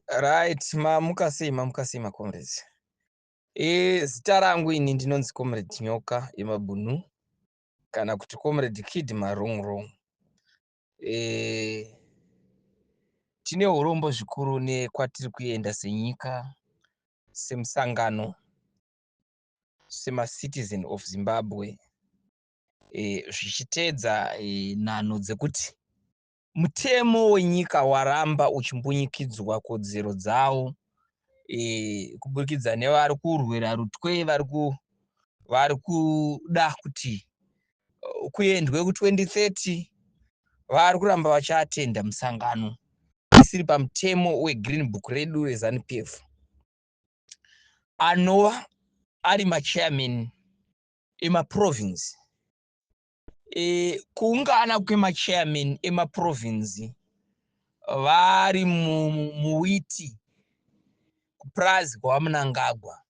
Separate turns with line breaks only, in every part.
Right, mamuka sei, mamuka sei macomrades? Zita rangu ini ndinonzi Comrade Nyoka yeMabhunu kana kuti Comrade Kid Marungrung. Tine urombo zvikuru nekwatiri kuenda senyika, semusangano, semacitizen of Zimbabwe, zvichiteedza nhanho dzekuti mutemo wenyika waramba uchimbunyikidzwa kodzero dzawo kuburikidza nevari kurwira rutwe, vari kuda kuti kuendwe ku2030, vari kuramba vachiatenda musangano isiri pamutemo weGreen Book redu reZANU PF, anova ari machairman emaprovince. Kuungana kwemachairman emaprovince vari muWiti kupurazi kwaVaMnangagwa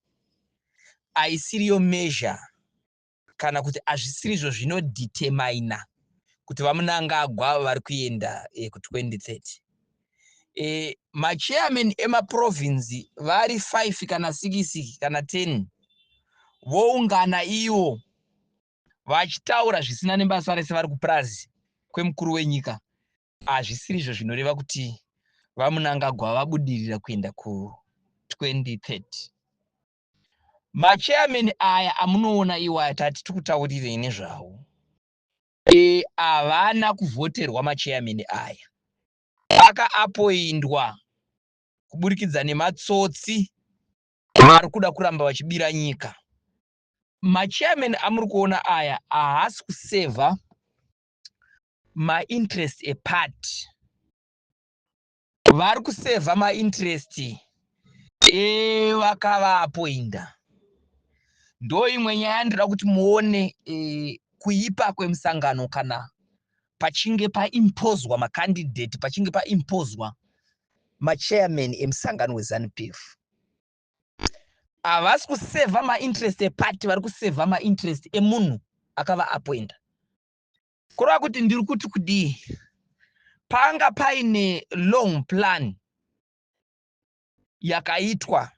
haisiriyo measure, kana kuti hazvisirizvo zvinodetermina kuti VaMnangagwa vari kuenda ku2030. Machairman emaprovince vari 5 kana 6 kana 10 voungana ivo vachitaura zvisina nebasa rese vari kupurazi kwemukuru wenyika, hazvisirizvo zvinoreva kuti VaMnangagwa vabudirira kuenda ku2030. Machairman aya amunoona iwaya tati tikutaurirei nezvawo, havana kuvhoterwa. Machairman aya akaappointwa kuburikidza nematsotsi vari kuda kuramba vachibira nyika. Machairman amuri kuona aya haasi kusevha mainterest eparty, vari kusevha mainterest evakavaappointa. Ndo imwe nyaya ndinoda kuti muone kuipa kwemusangano kana pachinge paimposwa macandidate, pachinge paimposwa machairman emusangano weZANU PF. Havasi kusevha mainterest eparty, vari kusevha mainterest emunhu akavaappointa. Kureva kuti ndiri kuti kudii? Panga paine long plan yakaitwa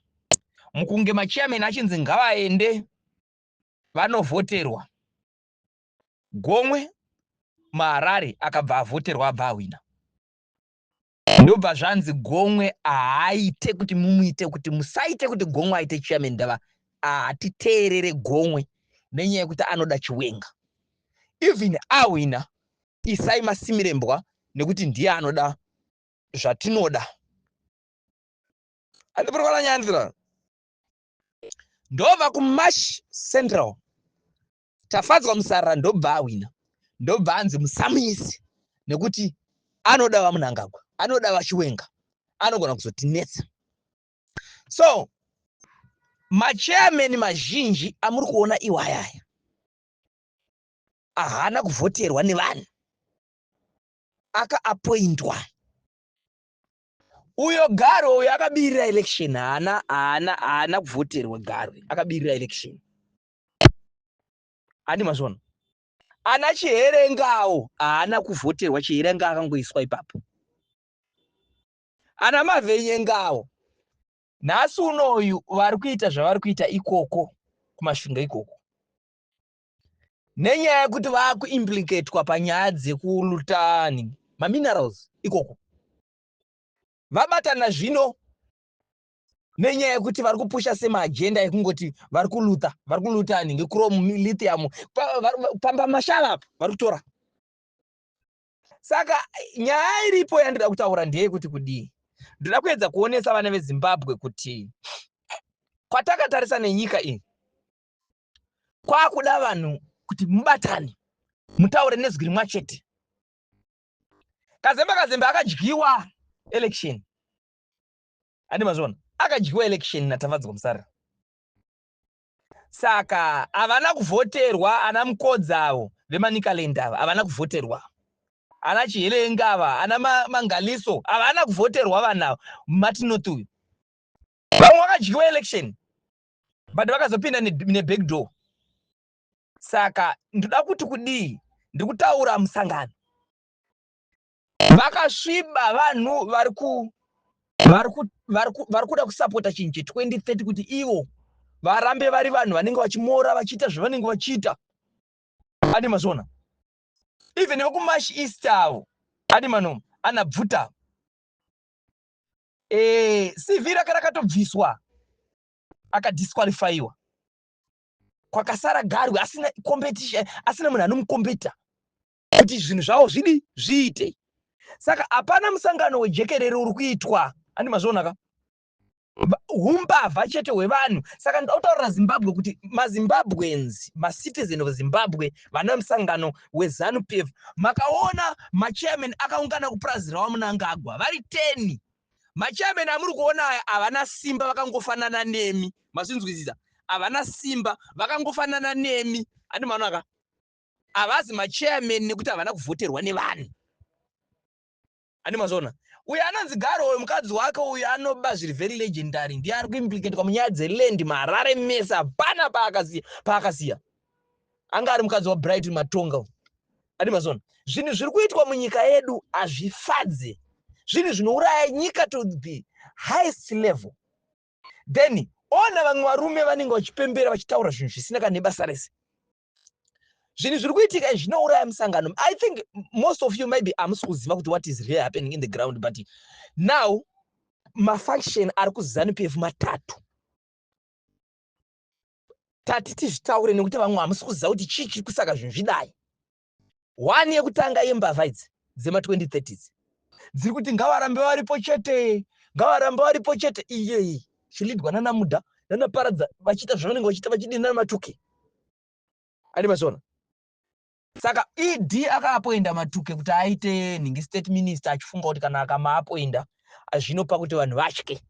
mukunge machairman achinzi ngavaende vanovhoterwa. Gomwe muHarare akabva avhoterwa, abva awina. Ndobva zvanzi Gomwe haaite kuti mumuite, kuti musaite kuti Gomwe aite chairman, ndava hatiteerere Gomwe nenyaya yekuti anoda Chiwenga. Even awina, isai Masimirembwa nekuti ndiye anoda zvatinoda. Andipurikona nyaya. Ndobva kuMash Central Tafadzwa Musarara ndobva awina, ndobva anzi musamuisi nekuti anoda VaMnangagwa, anoda VaChiwenga, anogona kuzotinetsa. So machairman mazhinji amuri kuona iwayaya haana kuvhoterwa nevanhu, akaappointwa. Uyo Garo uyo akabirira election, haana kuvhoterwa. Garo akabirira election, handi mazvona? Ana Chiherengawo haana kuvhoterwa, Chiherenga akangoiswa ipapo. Ana Mavhenyengawo nhasi unoyu vari kuita zvavari kuita ikoko kuMasvingo ikoko nenyaya yekuti vaakuimplicatwa panyaya dzekuloota maminerals ikoko. Vabatana zvino nenyaya yekuti vari kupusha semaagenda ekungoti vari kuloota, vari kuloota nhingi, chrome, lithium pamashava apa vari kutora. Saka nyaya iripo yandida kutaura ndeyekuti kudii? Ndoda kuedza kuonesa vana veZimbabwe kuti kwatakatarisa nenyika iyi kwakuda vanhu kuti mubatane, mutaure nezwi rimwe chete. Kazembe Kazembe akadyiwa election, handi mazviona? Akadyiwa election naTafadzwa Musarira. Saka havana kuvhoterwa. Ana Mukodzi avo veManicaland ava havana kuvhoterwa, ana Chihelenga ava, ana Mangaliso havana kuvhoterwa. Vanhu ava, Martin North uyu, vamwe vakadyiwa election but vakazopinda neback door. Saka ndoda kuti kudii? Ndiri kutaura musangano vakasviba, vanhu vari Vari kuda kusapota chinhu che2030 kuti ivo varambe vari vanhu vanenge vachimora, vachiita zvavanenge vachiita. Adi mazviona, even vekuMash East avo, adi mano ana Bvuta, CV rake rakatobviswa, akadisqualifyiwa. Kwakasara Garwe asina competition, asina munhu anomukombeta kuti zvinhu zvavo zvidi zviite. Saka hapana musangano wejekerere uri kuitwa. Handi mazviona ka? Umbavha chete hwevanhu. Saka ndoda kutaurira Zimbabwe kuti maZimbabweans, macitizen of Zimbabwe, vana musangano weZANU PF, makaona machairman akaungana kupurazi raVaMnangagwa vari 10. Machairman amuri kuona aya havana simba, vakangofanana nemi. Mazvinzwisisa? Havana simba, vakangofanana nemi. Handi maonaka? Havazi machairman nekuti havana kuvhoterwa nevanhu. Handi mazviona? Uyu anonzi Garo uyu, mukadzi wake uyu anoba zviri very legendary, ndiye ari kuimplicatwa munyaya dzeland maHarare mese. Hapana paakasiya, paakasiya anga ari mukadzi waBrighton Matonga. Handi mazviona? Zvinhu zviri kuitwa munyika yedu hazvifadze, zvinhu zvinouraya nyika to the highest level. Then ona vamwe varume vanenge vachipembera, vachitaura zvinhu zvisina kana nebasa rese. Zvinhu zviri kuitika izvi zvinouraya musangano. I think most of you maybe hamusi kuziva kuti what is really happening in the ground, but now mafaction ari kuZANU PF matatu. Tati tizvitaure nekuti vamwe hamusi kuziva kuti chii chiri kusaka zvinhu zvidai. One yekutanga yembavha idzi dzema2030s dziri kuti ngavarambe varipo chete, ngavarambe varipo chete. Iyeyi chilidwa nanaMudha nanaParadza, vachiita zvavanenge vachiita, vachidii nanaMatuke. Andi mazviona? Saka ED akaapoinda Matuke kuti aite nhingi state minister, achifunga kuti kana akamaapoinda zvinopa kuti vanhu vatye.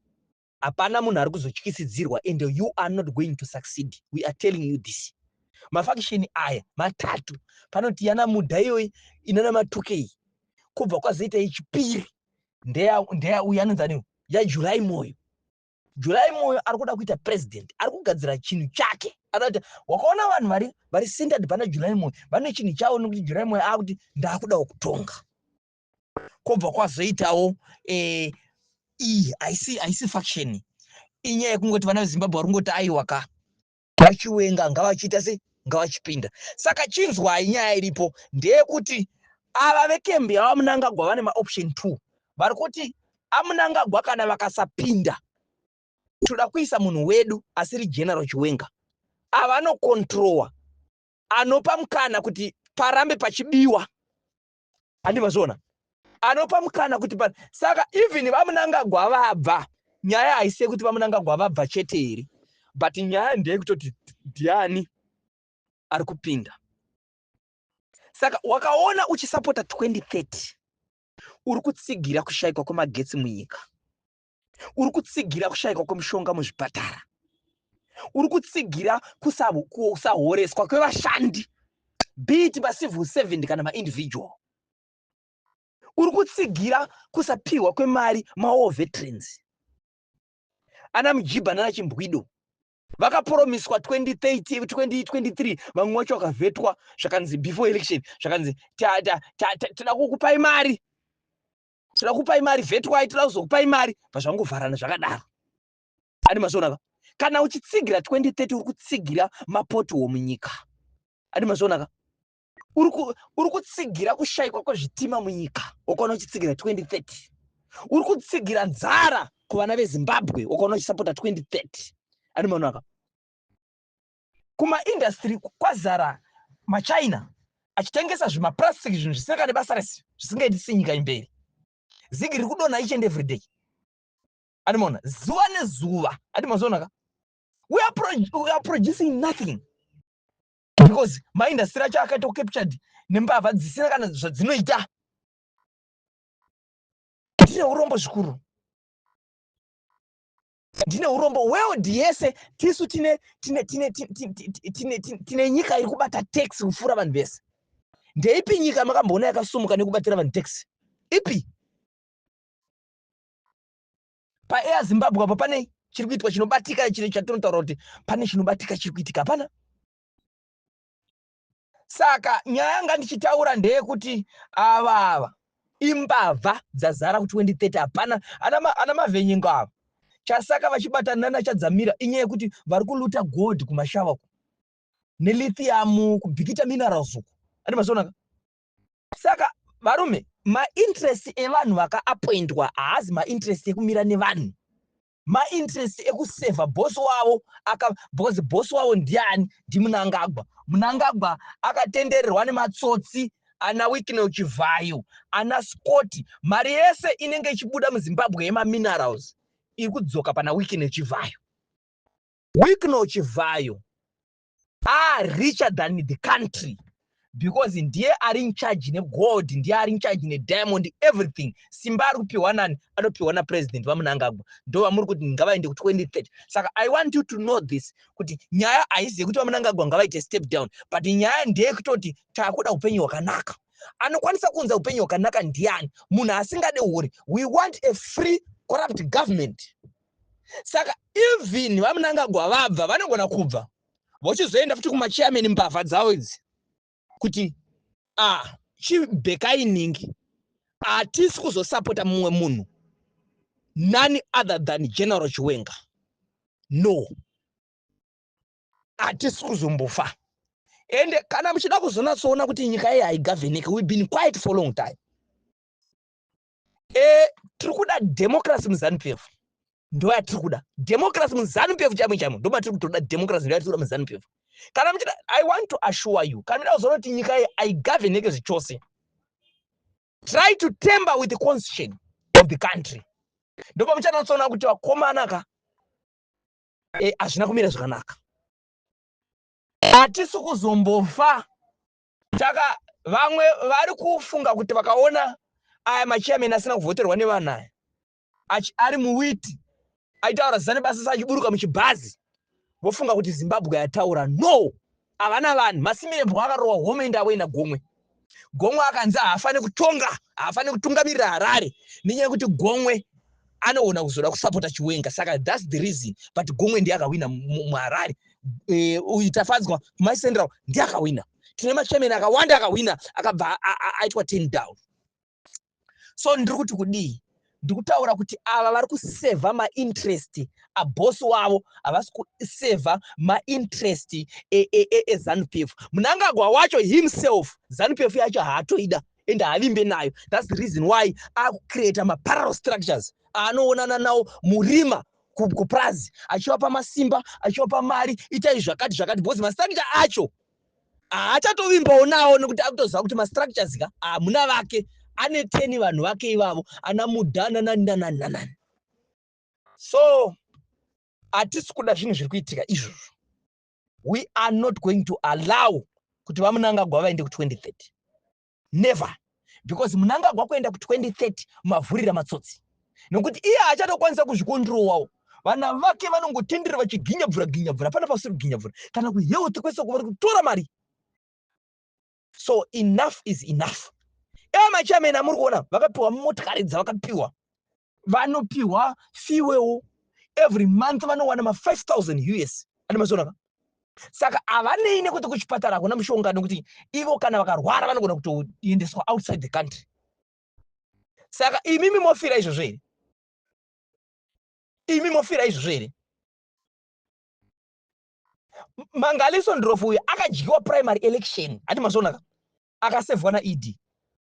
Hapana munhu ari kuzotyisidzirwa, and you are not going to succeed. We are telling you this. Mafaction aya matatu, panoti yana Mudha iyoyi, inana Matuke iyi, kubva kwazoita yechipiri ndeya uyu anonzi aniwo, yaJuly Moyo. July Moyo ari kuda kuita president, ari kugadzira chinhu chake. Arikuti wakaona vanhu vari centered pana July Moyo, vane chinhu chavo, nekuti July Moyo akuti ndaakudawo kutonga. Kwobva kwazoitawo iyi haisi faction, inyaya yekungoti vana veZimbabwe vari kungoti aiwa ka, VaChiwenga ngavachiita sei, ngavachipinda. Saka chinzwai, nyaya iripo ndeyekuti ava vekembi yavaMnangagwa vane maoption two. Vari kuti aMnangagwa kana vakasapinda, toda kuisa munhu wedu asiri General Chiwenga, ava anokontrowa, anopa mukana kuti parambe pachibiwa. Handi mazviona? Anopa mukana kuti saka even vaMnangagwa vabva, nyaya haisi yekuti vaMnangagwa vabva chete here, but nyaya ndeyekutoti ndiani ari kupinda. Saka wakaona uchisapota 2030, uri kutsigira kushayikwa kwemagetsi munyika, uri kutsigira kushayikwa kwemushonga muzvipatara, uri kutsigira kusahoreswa kwevashandi, be it macivil servant kana maindividual, uri kutsigira kusapiwa kwemari mawar veterans. Ana Mujibha nana Chimbwido vakapromiswa 2030, 2023. Vamwe vacho vakavhetwa, zvakanzi before election, zvakanzi toda kukupai mari, toda kupai mari, vhetwai, toda kuzokupai mari. Bva zvakadaro. Adi mazvionaka? Kana uchitsigira 2030, uri kutsigira mapothole munyika. Adi mazvionaka? Uri kutsigira kushayikwa kwezvitima munyika. Ukaona uchitsigira 2030, uri kutsigira nzara kuvana veZimbabwe. Ukaona uchisapota 2030, adi maonaka? Kumaindustry kwazara maChina achitengesa zvimaplastic, zvinhu zvisina kana basa rese, zvisingaiti senyika imberi. Zigi riri kudonha each and every day. Adi maona? Zuva nezuva. Adi mazionaka? We are producing nothing because maindustry acho akaita captured nembavha dzisina kana zvadzinoita. Ndine urombo zvikuru, ndine urombo. World yese tisu tine nyika iri kubata tax kupfuura vanhu vese. Ndeipi nyika makamboona yakasumuka nekubatira vanhu tax? Ipi? PaAir Zimbabwe apo pane chiri kuitwa chinobatika, chiri chatinotaura kuti pane chinobatika chiri kuitika? Hapana. Saka nyaya yanga ndichitaura ndeyekuti ava Imbavha dzazara ku2030. Hapana ana Mavhenyengwa ava. Chasaka vachibatana naChadzamira inyaya yekuti vari kuluta gold kuMashava uku nelithium, kuBikita Minerals uku. Andi mazionaka? Saka varume, mainterest evanhu vakaappointwa haazi mainterest ekumira nevanhu, mainterest ekusevha bosi wavo aka, because bosi wavo ndiani? NdiMunangagwa. Munangagwa akatendererwa nematsotsi ana Wicknell Chivhayo, ana Scott. Mari yese inenge ichibuda muZimbabwe yemaminerals iri kudzoka pana Wicknell Chivhayo. Wicknell Chivhayo are richer than the country because ndiye ari in charge negold, ndiye ari in charge nediamond, everything. Simba ari kupiwa nani? Anopiwa naPresident vaMunangagwa. Ndo vamuri kuti ngavaende ku2030. Saka I want you to know this, kuti nyaya haizi yekuti vaMunangagwa ngavaite step down, but nyaya ndeyekutoti taakuda upenyu hwakanaka. Anokwanisa kuunza upenyu hwakanaka ndiani? Munhu asingade uri. We want a free corrupt government. Saka even vaMunangagwa vabva, vanogona kubva vochizoenda futi kumachairman, mbavha dzavo idzi, kuti ah, chibhekai ningi, hatisi kuzosapota mumwe munhu, none other than General Chiwenga. No, hatisi kuzombofa. Ende kana muchida kuzonatsoona kuti nyika iyi haigoverneke, we've been quiet for long time. Tiri kuda democracy muZANU PF. Ndo yatiri kuda, democracy muZANU PF chaimo chaimo. Ndo matiri kutoda democracy, ndo yatiri kuda muZANU PF. Kana muchida, I want to assure you, kana muchida kuzoona kuti nyika iyi haigoverneke zvichose, try to tamper with the constitution of the country. Ndopamuchanatsoona kuti vakomana ka, hazvina kumira zvakanaka. Hatisi kuzombofa taka. Vamwe vari kufunga kuti vakaona aya machairman asina kuvhoterwa nevanhu aya ari muwiti, aitaura zita nebasa achiburuka muchibhazi, vofunga kuti Zimbabwe yataura. No, havana vanhu. Masimirembwa akarohwa home ende avoenda Gomwe. Gomwe akanzi haafani kutonga, haafani kutungamirira Harare nenyaya yekuti Gomwe anoona kuzoda kusapota Chiwenga. Saka that's the reason. But Gomwe ndiye akawina muHarare. Uyu Tafadzwa kuMash Central ndiye akawina. Tine machairman akawanda akawina, akabva aitwa 10 down. So ndiri kuti kudii? Ndiri kutaura kuti ava vari kusevha mainterest abosi wavo, havasi kusevha mainterest eZANU PF. Munangagwa wacho himself, ZANU PF yacho haatoida ende haavimbe nayo. That's the reason why akucreata maparallel structures aanoonana nawo murima kuprazi, achivapa masimba, achivapa mari, itai zvakati zvakati, because mastructure acho haachatovimbawo nawo, nekuti akutoziva kuti mastructures ka hamuna vake, ane 10 vanhu vake ivavo, ana mudhana nani nanani nanani. So hatisi kuda zvinhu zviri kuitika izvozvo. We are not going to allow kuti vaMunangagwa vaende ku2030, never, because Munangagwa kuenda ku2030 mavhurira matsotsi, nekuti iye haachatokwanisa kuzvikondirowawo. Vana vake vanongotendera vachiginyabvura ginyabvura pana pasiri kuginyabvura, kana kuhealth kwese kuvari kutora mari. So enough is enough. Iva machairman amuri kuona vakapiwa motikari dzavakapiwa, vanopiwa fuel every month, vanowana ma5000 US. Ane mazionaka? Saka havanei nekuti kuchipatara hakuna mushonga, nekuti ivo kana vakarwara vanogona kutoendeswa outside the country. Saka imimi mofira izvozvo here? Imi mofira izvozvo here? Mangaliso Ndlovu uyu akadyiwa primary election. Hati mazionaka? Akasevhwa naED,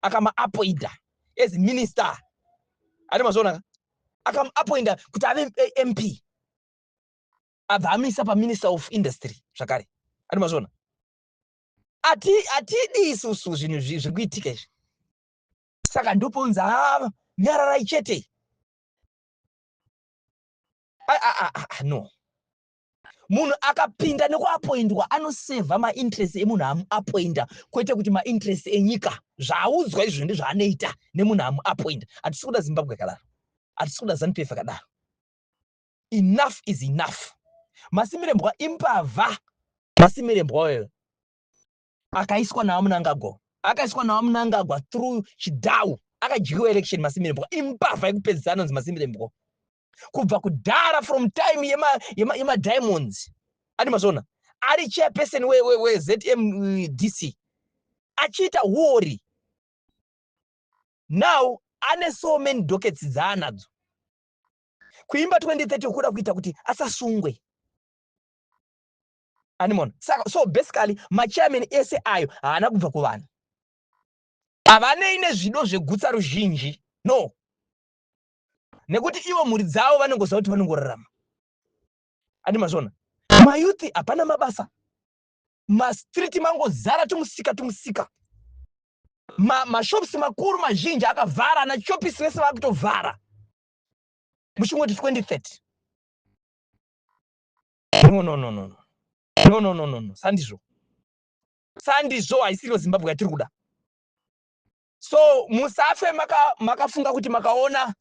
akamaappointa as minister. Hati mazionaka? Akamuappointa kuti ave MP, abva amisa paminister of industry zvakare. Hati mazviona? Hatidi isusu zvinhu zviri kuitika izvi. Saka ndoponzi ha, nyararai chete. No, munhu akapinda nekuapoindwa anosevha mainterest emunhu amuapoinda, kwete kuti mainterest enyika. Zvaaudzwa izvozvo ndezvaanoita nemunhu amuapoinda. Hatisi kuda Zimbabwe yakadaro, hatisi kuda ZANU PF yakadaro. Enough is enough. Masimirembwa imbavha. Masimirembwa oyo akaiswa naVaMunangagwa, akaiswa naVaMunangagwa through chidhau, akadyiwa election. Masimirembwa imbavha yekupedzisa. Anonzi Masimirembwa kubva kudhara, from time yemadiamonds yema adi mazona, ari chairperson weZMDC, achiita huori. Now ane so many dockets dzaanadzo. Kuimba 2030 kuda kuita kuti asasungwe. Animona. Saka so basically machairman ese ayo haana kubva kuvanhu. Havanei nezvido zvegutsa ruzhinji. No. Nekuti ivo mhuri dzavo vanongoziva kuti vanongorarama. Andi mazvona. Mayouth hapana mabasa. Mastreet mangozara tumusika tumusika. Mashops makuru mazhinji akavhara, ana chopisi vese vakutovhara. Muchingoti 2030. No, no, no, no, no. No, no, no, no, no. Sandizvo. Sandizvo, haisiriyo Zimbabwe yatiri kuda. So musafe makafunga maka kuti makaona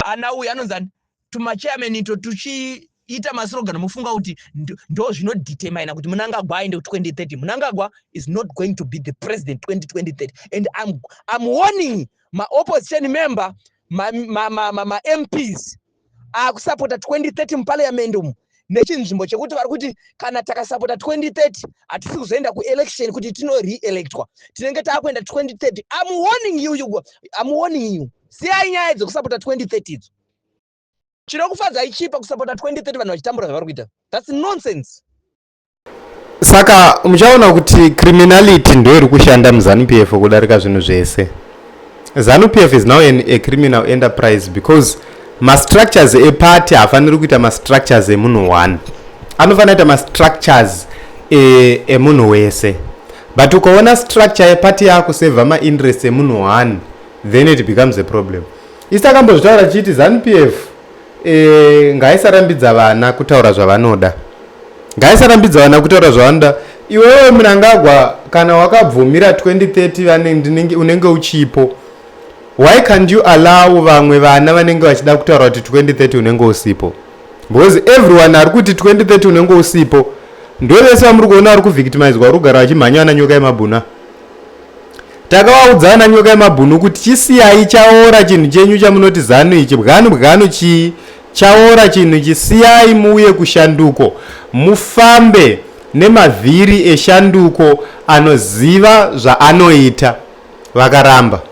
ana uyu anonzi ani tumachairman ito tuchiita maslogan mufunga kuti ndo zvinodetermina kuti Mnangagwa aende ku2030. Mnangagwa is not going to be the president 202030, and I'm warning maopposition member, maMPs ma, ma, ma, ma akusapota 2030 muparliament umu, nechinzvimbo chekuti vari kuti kana takasapota 2030 hatisi kuzoenda kuelection kuti tino-reelectwa, tinenge taakuenda 2030. I'm warning you, you, I'm warning you, siyai nyaya dzekusapota 2030 idzo. Chinokufadzai chipa kusapota 2030 vanhu vachitambura zvavari kuita? That's nonsense.
Saka muchaona kuti criminality ndo iri kushanda muZANU PF kudarika zvinhu zvese. ZANU PF is now a criminal enterprise because mastructures eparty haafaniri kuita mastructures emunhu one, anofanira kuita mastructures emunhu wese. But ukaona structure yeparty yakusevha mainterest emunhu one, then it becomes a problem. Isi takambozvitaura tichiti ZANU PF ngaisarambidza vana kutaura zvavanoda, ngaisarambidza vana kutaura zvavanoda. Iwewe Mnangagwa, kana wakabvumira 2030 unenge uchipo, why can't you allow vamwe vana vanenge vachida kutaura kuti 2030 unenge usipo? Because everyone ari kuti 2030 unenge usipo ndo vese vamuri kuona vari kuvictimizwa, vari kugara vachimhanya vana nyoka yemabhuna. Takavaudza vana nyoka yemabhunu kuti chisiyai, chaora chinhu chenyu chamunoti ZANU ichi, bwanu bwanu chii, chaora chinhu chisiyai, muuye kushanduko, mufambe nemavhiri eshanduko anoziva zvaanoita. Vakaramba.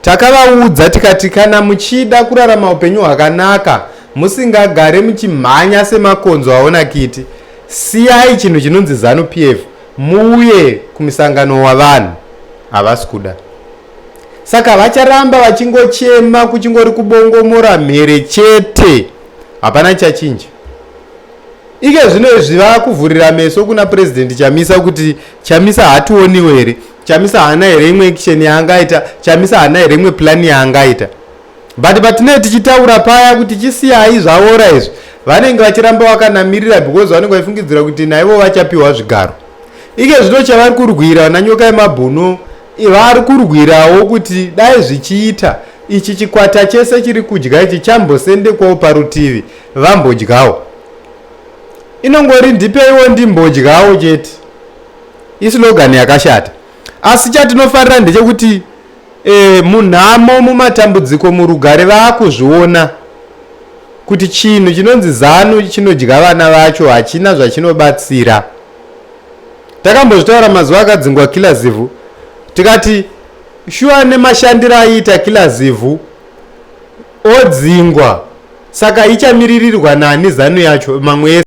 Takavaudza tikati kana muchida kurarama upenyu hwakanaka, musingagare muchimhanya semakonzo aona kiti, siyai chinhu chinonzi ZANU PF, muuye kumisangano wavanhu. Havasi kuda, saka vacharamba vachingochema, kuchingori kubongomora mhere chete, hapana chachinja. Ike zvino izvi vakuvhurira meso kuna Purezidendi Chamisa kuti Chamisa hationiwo here? Chamisa haana here imwe action yaangaita? Chamisa haana here imwe plan yaangaita? But patinee tichitaura paya kuti chisiyai, zvaora izvi, vanenge vachiramba vakanamirira because vanenge vachifungidzira kuti naivo vachapiwa zvigaro. Ike zvino chavari kurwira vana nyoka yemabhunu, vari kurwirawo kuti dai zvichiita ichi chikwata chese chiri kudya ichi chambosendekwawo parutivi, vambodyawo. Inongori ndipeiwo ndimbodyawo chete, islogan yakashata. Asi chatinofarira ndechekuti munhamo, mumatambudziko, murugare, vaakuzviona kuti chinhu chinonzi ZANU chinodya vana vacho, hachina zvachinobatsira. Takambozvitaura mazuva akadzingwa Killer Zivhu, tikati shuwa nemashandiro aiita Killer Zivhu odzingwa, saka ichamiririrwa nani ZANU yacho? Mamwe ese.